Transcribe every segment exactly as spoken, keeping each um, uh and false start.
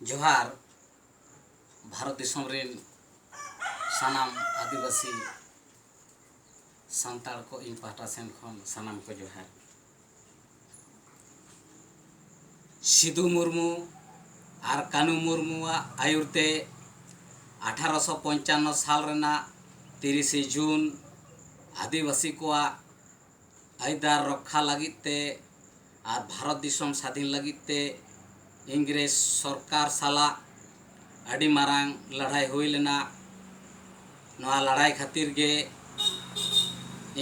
ᱡᱚᱦᱟᱨ᱾ ᱵᱷᱟᱨᱚᱛ ᱫᱤᱥᱚᱢ ᱨᱤᱱ ᱥᱟᱱᱟᱢ ᱟᱹᱫᱤᱵᱟᱹᱥᱤ ᱥᱟᱱᱛᱟᱲ ᱠᱚ, ᱤᱧ ᱯᱟᱦᱴᱟ ᱥᱮᱱ ᱠᱷᱚᱱ ᱥᱟᱱᱟᱢ ᱠᱚ ᱡᱚᱦᱟᱨ᱾ ᱥᱤᱫᱩ ᱢᱩᱨᱢᱩ ᱟᱨ ᱠᱟᱹᱱᱩ ᱢᱩᱨᱢᱩᱣᱟᱜ ᱟᱹᱭᱩᱨ ᱛᱮ ᱟᱴᱷᱟᱨᱚᱥᱚ ᱯᱚᱧᱪᱟᱱᱱᱚ ᱥᱟᱞ ᱨᱮᱱᱟᱜ ᱛᱤᱨᱤᱥᱮ ᱡᱩᱱ ᱟᱹᱫᱤᱵᱟᱹᱥᱤ ᱠᱚᱣᱟᱜ ᱟᱹᱭᱫᱟᱹᱨ ᱨᱚᱠᱠᱷᱟ ᱞᱟᱹᱜᱤᱫ ᱛᱮ ᱟᱨ ᱵᱷᱟᱨᱚᱛ ᱫᱤᱥᱚᱢ ᱥᱟᱹᱫᱷᱤᱱ ᱞᱟᱹᱜᱤᱫ ᱛᱮ ᱤᱝᱨᱮᱡᱽ ᱥᱚᱨᱠᱟᱨ ᱥᱟᱞᱟᱜ ᱟᱹᱰᱤ ᱢᱟᱨᱟᱝ ᱞᱟᱹᱲᱦᱟᱹᱭ ᱦᱩᱭ ᱞᱮᱱᱟ᱾ ᱱᱚᱣᱟ ᱞᱟᱹᱲᱦᱟᱹᱭ ᱠᱷᱟᱹᱛᱤᱨ ᱜᱮ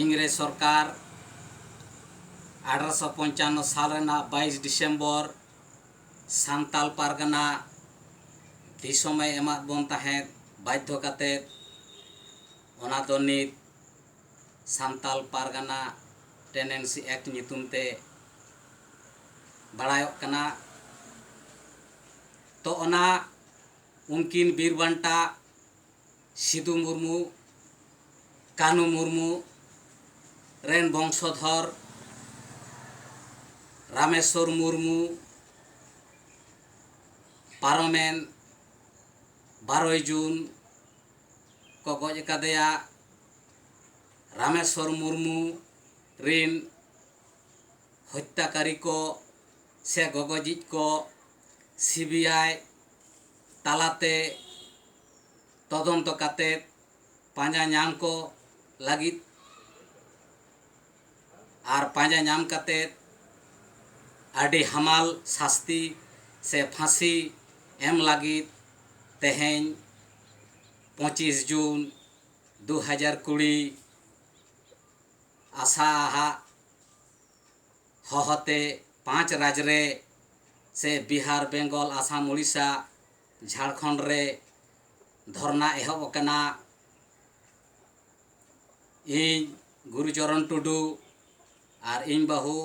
ᱤᱝᱨᱮᱡᱽ ᱥᱚᱨᱠᱟᱨ ᱟᱴᱷᱟᱨᱚᱥᱚ ᱯᱚᱧᱪᱟᱱᱱᱚ ᱥᱟᱞ ᱨᱮᱱᱟᱜ ᱵᱟᱭᱤᱥ ᱰᱤᱥᱮᱢᱵᱚᱨ ᱥᱟᱱᱛᱟᱞ ᱯᱟᱨᱜᱟᱱᱟ ᱫᱤᱥᱚᱢᱮ ᱮᱢᱟᱫ ᱵᱚᱱ ᱛᱟᱦᱮᱸᱫ ᱵᱟᱫᱽᱫᱷᱚ ᱠᱟᱛᱮᱫ᱾ ᱚᱱᱟ ᱫᱚ ᱱᱤᱛ ᱥᱟᱱᱛᱟᱞ ᱯᱟᱨᱜᱟᱱᱟ ᱴᱮᱱᱰᱮᱱᱥᱤ ᱮᱠᱴ ᱧᱩᱛᱩᱢ ᱛᱮ ᱵᱟᱲᱟᱭᱚᱜ ᱠᱟᱱᱟ᱾ ᱛᱚ, ᱚᱱᱟ ᱩᱱᱠᱤᱱ ᱵᱤᱨ ᱵᱟᱱᱴᱟ ᱥᱤᱫᱩ ᱢᱩᱨᱢᱩ, ᱠᱟᱹᱱᱦᱩ ᱢᱩᱨᱢᱩ ᱨᱮᱱ ᱵᱚᱝᱥᱚᱫᱷᱚᱨ ᱨᱟᱢᱮᱥᱣᱚᱨ ᱢᱩᱨᱢᱩ ᱯᱟᱨᱚᱢᱮᱱ ᱵᱟᱨᱚᱭ ᱡᱩᱱ ᱠᱚ ᱜᱚᱡ ᱟᱠᱟᱫᱮᱭᱟ᱾ ᱨᱟᱢᱮᱥᱣᱚᱨ ᱢᱩᱨᱢᱩ ᱨᱤᱱ ᱦᱚᱛᱛᱟᱠᱟᱨᱤ ᱠᱚ ᱥᱮ ᱜᱚᱜᱚᱡᱤᱡ ᱠᱚ ᱥᱤᱵᱤᱟᱭ ᱛᱟᱞᱟᱛᱮ ᱛᱚᱫᱚᱱᱛᱚ ᱠᱟᱛᱮ ᱯᱟᱸᱡᱟ ᱧᱟᱢ ᱠᱚ ᱞᱟᱹᱜᱤᱫ ᱟᱨ ᱯᱟᱸᱡᱟ ᱧᱟᱢ ᱠᱟᱛᱮ ᱟᱹᱰᱤ ᱦᱟᱢᱟᱞ ᱥᱟᱥᱛᱤ ᱥᱮ ᱯᱷᱟᱸᱥᱤ ᱮᱢ ᱞᱟᱹᱜᱤᱫ ᱛᱮᱦᱮᱧ ᱯᱚᱸᱪᱤᱥ ᱡᱩᱱ ᱫᱩ ᱦᱟᱡᱟᱨ ᱠᱩᱲᱤ ᱟᱥᱟ ᱟᱦᱟᱜ ᱦᱚᱦᱚᱛᱮ ᱯᱟᱸᱪ ᱨᱟᱡᱽ ᱨᱮ ᱥᱮ ᱵᱤᱦᱟᱨ, ᱵᱮᱝᱜᱚᱞ, ᱟᱥᱟᱢ, ᱳᱰᱤᱥᱟ, ᱡᱷᱟᱲᱠᱷᱚᱸᱰ ᱨᱮ ᱫᱷᱚᱨᱱᱟ ᱮᱦᱚᱵ ᱟᱠᱟᱱᱟ᱾ ᱤᱧ ᱜᱩᱨᱩᱪᱚᱨᱚᱱ ᱴᱩᱰᱩ ᱟᱨ ᱤᱧ ᱵᱟᱹᱦᱩ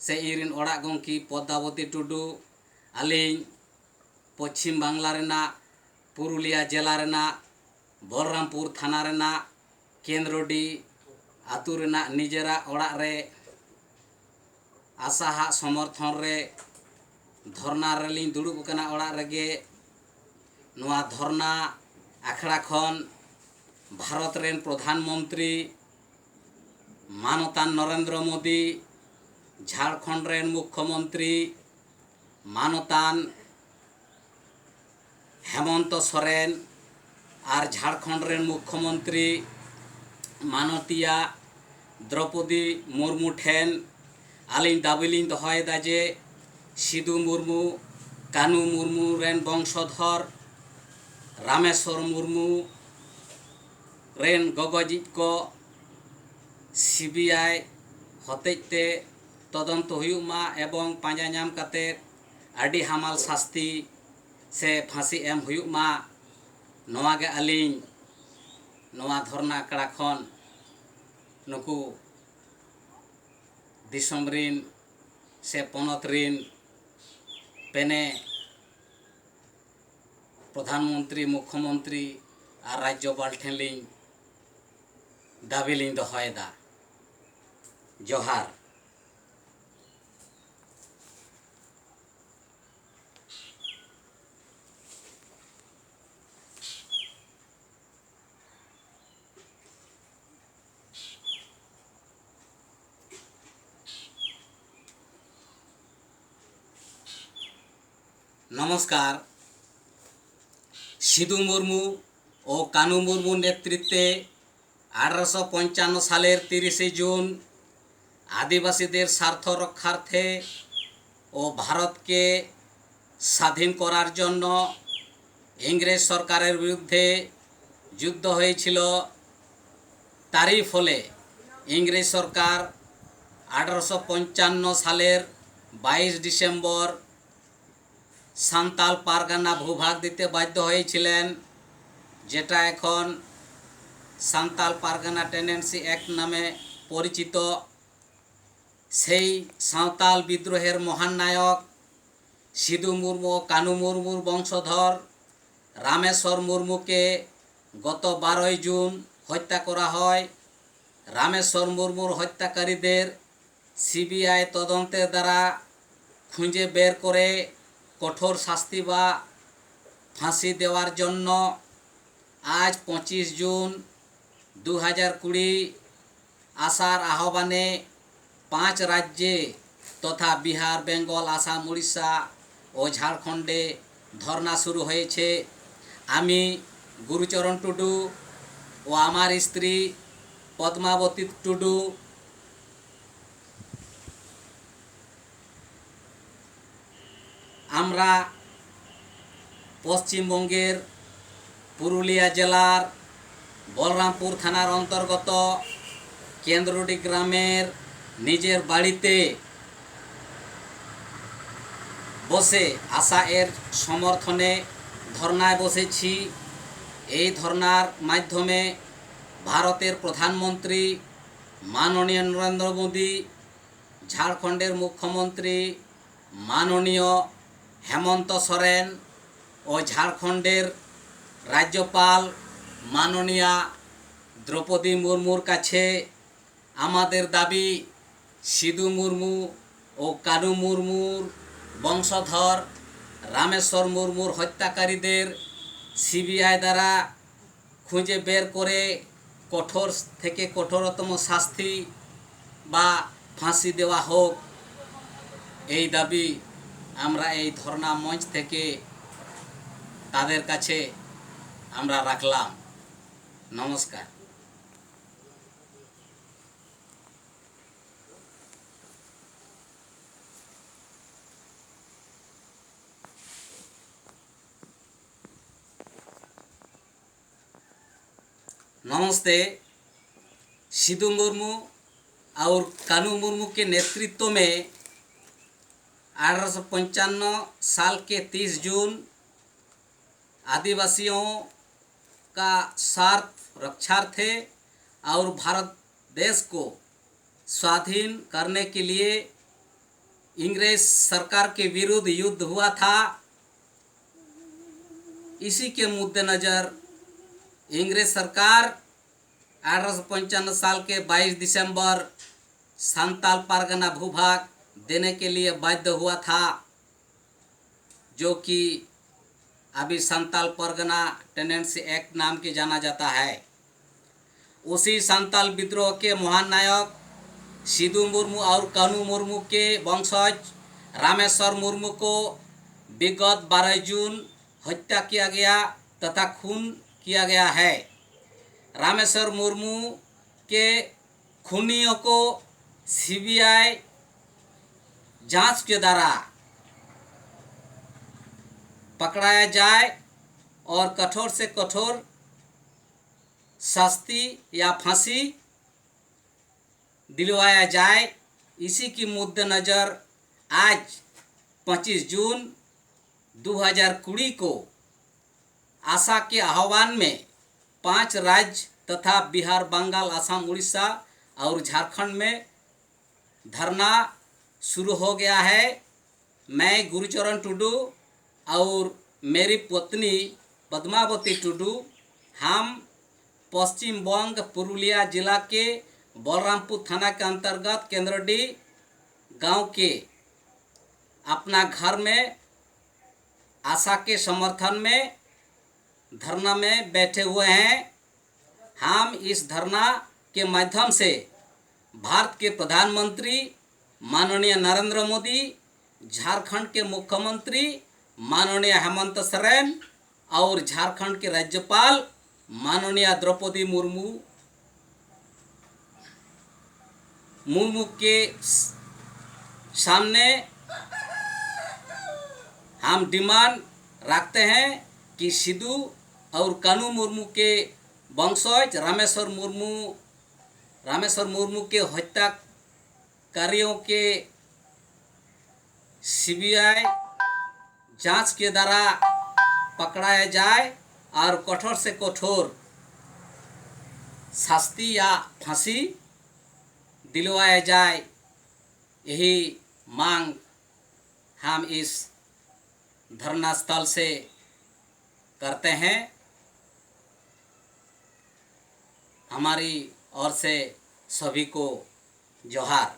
ᱥᱮ ᱤᱧ ᱨᱮᱱ ᱚᱲᱟᱜ ᱜᱚᱢᱠᱮ ᱯᱚᱫᱽᱫᱟᱵᱚᱛᱤ ᱴᱩᱰᱩ, ᱟᱹᱞᱤᱧ ᱯᱚᱪᱷᱤᱢ ᱵᱟᱝᱞᱟ ᱨᱮᱱᱟᱜ ᱯᱩᱨᱩᱞᱤᱭᱟ ᱡᱮᱞᱟ ᱨᱮᱱᱟᱜ ᱵᱚᱞᱨᱟᱢᱯᱩᱨ ᱛᱷᱟᱱᱟ ᱨᱮᱱᱟᱜ ᱠᱮᱱᱫᱨᱚᱰᱤ ᱟᱹᱛᱩ ᱨᱮᱱᱟᱜ ᱱᱤᱡᱮᱨᱟᱜ ᱚᱲᱟᱜ ᱨᱮ ᱟᱥᱟᱦᱟᱜ ᱥᱚᱢᱚᱨᱛᱷᱚᱱ ᱨᱮ ᱫᱷᱚᱨᱱᱟ ᱨᱮᱞᱤᱧ ᱫᱩᱲᱩᱵ ᱟᱠᱟᱱᱟ ᱚᱲᱟᱜ ᱨᱮᱜᱮ᱾ ᱱᱚᱣᱟ ᱫᱷᱚᱨᱱᱟ ᱟᱠᱷᱲᱟ ᱠᱷᱚᱱ ᱵᱷᱟᱨᱚᱛ ᱨᱮᱱ ᱯᱨᱚᱫᱷᱟᱱ ᱢᱚᱱᱛᱨᱤ, ᱢᱟᱱᱚᱛᱟᱱ ᱱᱚᱨᱮᱱᱫᱨᱚ ᱢᱳᱫᱤ, ᱡᱷᱟᱲᱠᱷᱚᱸᱰ ᱨᱮᱱ ᱢᱩᱠᱠᱷᱚ ᱢᱚᱱᱛᱨᱤ, ᱢᱟᱱᱚᱛᱟᱱ ᱦᱮᱢᱚᱱᱛᱚ ᱥᱚᱨᱮᱱ ᱟᱨ ᱡᱷᱟᱲᱠᱷᱚᱸᱰ ᱨᱮᱱ ᱢᱩᱠᱠᱷᱚ ᱢᱚᱱᱛᱨᱤ ᱢᱟᱱᱚᱛᱤᱭᱟ ᱫᱨᱚᱯᱚᱫᱤ ᱢᱩᱨᱢᱩ ᱴᱷᱮᱱ ᱟᱹᱞᱤᱧ ᱫᱟᱹᱵᱤ ᱞᱤᱧ ᱫᱚᱦᱚᱭᱮᱫᱟ ᱡᱮ ᱥᱤᱫᱩ ᱢᱩᱨᱢᱩ, ᱠᱟᱹᱱᱩ ᱢᱩᱨᱢᱩ ᱨᱮᱱ ᱵᱚᱝᱥᱚᱫᱷᱚᱨ ᱨᱟᱢᱮᱥᱣᱚᱨ ᱢᱩᱨᱢᱩ ᱨᱮᱱ ᱜᱚᱜᱚᱡᱤᱡ ᱠᱚ ᱥᱤ ᱵᱤ ᱟᱭ ᱦᱚᱛᱮᱡ ᱛᱮ ᱛᱚᱫᱚᱱᱛᱚ ᱦᱩᱭᱩᱜ ᱢᱟ ᱮᱵᱚᱝ ᱯᱟᱸᱡᱟ ᱧᱟᱢ ᱠᱟᱛᱮ ᱟᱹᱰᱤ ᱦᱟᱢᱟᱞ ᱥᱟᱥᱛᱤ ᱥᱮ ᱯᱷᱟᱸᱥᱤ ᱮᱢ ᱦᱩᱭᱩᱜ ᱢᱟ᱾ ᱱᱚᱣᱟ ᱜᱮ ᱟᱹᱞᱤᱧ ᱱᱚᱣᱟ ᱫᱷᱚᱨᱱᱟ ᱟᱠᱷᱲᱟ ᱠᱷᱚᱱ ᱱᱩᱠᱩ ᱫᱤᱥᱚᱢ ᱨᱤᱱ ᱥᱮ ᱯᱚᱱᱚᱛ ᱨᱤᱱ ᱯᱮᱱᱮ ᱯᱨᱚᱫᱷᱟᱱ ᱢᱚᱱᱛᱨᱤ, ᱢᱩᱠᱠᱷᱚ ᱢᱚᱱᱛᱨᱤ ᱟᱨ ᱨᱟᱡᱽᱡᱚᱯᱟᱞ ᱴᱷᱮᱱ ᱞᱤᱧ ᱫᱟᱹᱵᱤ ᱞᱤᱧ ᱫᱚᱦᱚᱭᱮᱫᱟ᱾ ᱡᱚᱦᱟᱨ᱾ নমস্কার। সিধু মুর্মু ও কানু মুর্মুর নেতৃত্বে আঠারোশো পঞ্চান্ন সালের তিরিশে জুন আদিবাসীদের স্বার্থ রক্ষার্থে ও ভারতকে স্বাধীন করার জন্য ইংরেজ সরকারের বিরুদ্ধে যুদ্ধ হয়েছিল। তারই ফলে ইংরেজ সরকার আঠারোশো পঞ্চান্ন সালের বাইশ ডিসেম্বর সান্তাল পারগানা ভূভাগ দিতে বাধ্য হয়েছিলেন, যেটা এখন সান্তাল পারগানা টেন্ডেন্সি অ্যাক্ট নামে পরিচিত। সেই সাঁওতাল বিদ্রোহের মহান নায়ক সিধু মুর্মু ও কানু মুর্মুর বংশধর রামেশ্বর মুর্মুকে গত বারোই জুন হত্যা করা হয়। রামেশ্বর মুর্মুর হত্যাকারীদের সি বি আই তদন্তের দ্বারা খুঁজে বের করে কঠোর শাস্তি বা ফাঁসি দেওয়ার জন্য আজ পঁচিশ জুন দু হাজার কুড়ি আশার আহ্বানে পাঁচ রাজ্যে তথা বিহার, বেঙ্গল, আসাম, উড়িষ্যা ও ঝাড়খণ্ডে ধর্ণা শুরু হয়েছে। আমি গুরুচরণ টুডু ও আমার স্ত্রী পদ্মাবতী টুডু আমরা পশ্চিমবঙ্গের পুরুলিয়া জেলার বলরামপুর থানার অন্তর্গত কেন্দ্রটি গ্রামের নিজের বাড়িতে বসে আশা এর সমর্থনে ধর্নায় বসেছি। এই ধর্নার মাধ্যমে ভারতের প্রধানমন্ত্রী মাননীয় নরেন্দ্র মোদী, ঝাড়খণ্ডের মুখ্যমন্ত্রী মাননীয় হেমন্ত সোরেন ও ঝাড়খণ্ডের রাজ্যপাল মাননীয়া দ্রৌপদী মুর্মুর কাছে আমাদের দাবি, সিধু মুর্মু ও কানু মুর্মুর বংশধর রামেশ্বর মুর্মুর হত্যাকারীদের সিবিআই দ্বারা খুঁজে বের করে কঠোর থেকে কঠোরতম শাস্তি বা ফাঁসি দেওয়া হোক, এই দাবি আমরা এই ধর্ণা মঞ্চ থেকে তাদের কাছে আমরা রাখলাম। নমস্কার। नमस्ते। सिद्धू मुर्मू और कानू मुर्मू के नेतृत्व में अठारह सौ पंचानवे साल के तीस जून आदिवासियों का स्वार्थ रक्षार्थे और भारत देश को स्वाधीन करने के लिए अंग्रेज सरकार के विरुद्ध युद्ध हुआ था। इसी के मद्देनज़र अंग्रेज सरकार अठारह सौ पंचानवे साल के बाईस दिसंबर संताल परगना भूभाग देने के लिए बाध्य हुआ था, जो कि अभी संताल परगना टेंडेंसी एक्ट नाम के जाना जाता है। उसी संताल विद्रोह के महानायक सिद्धू मुर्मू और कानू मुर्मू के वंशज रामेश्वर मुर्मू को विगत बारह जून हत्या किया गया तथा खून किया गया है। रामेश्वर मुर्मू के खूनियों को सीबीआई जांच के द्वारा पकड़ाया जाए और कठोर से कठोर शास्ति या फांसी दिलवाया जाए। इसी की मद्देनज़र आज पच्चीस जून दो हज़ार कुड़ी को आशा के आह्वान में पांच राज्य तथा बिहार, बंगाल, असम, उड़ीसा और झारखंड में धरना शुरू हो गया है। मैं गुरुचरण टुडू और मेरी पत्नी पद्मावती टुडू, हम पश्चिम बंग पुरुलिया जिला के बलरामपुर थाना के अंतर्गत केंद्रडी गांव के अपना घर में आशा के समर्थन में धरना में बैठे हुए हैं। हम इस धरना के माध्यम से भारत के प्रधानमंत्री माननीय नरेंद्र मोदी, झारखंड के मुख्यमंत्री माननीय हेमंत सोरेन और झारखंड के राज्यपाल माननीय द्रौपदी मुर्मू मुर्मू के स- सामने हम डिमांड रखते हैं कि सिद्धू और कानू मुर्मू के वंशज रामेश्वर मुर्मू, रामेश्वर मुर्मू के हत्याकारियों के सीबीआई जांच के द्वारा पकड़ाया जाए और कठोर से कठोर शास्ति या फांसी दिलवाया जाए, यही मांग हम इस धरना स्थल से करते हैं। हमारी ओर से सभी को जोहार।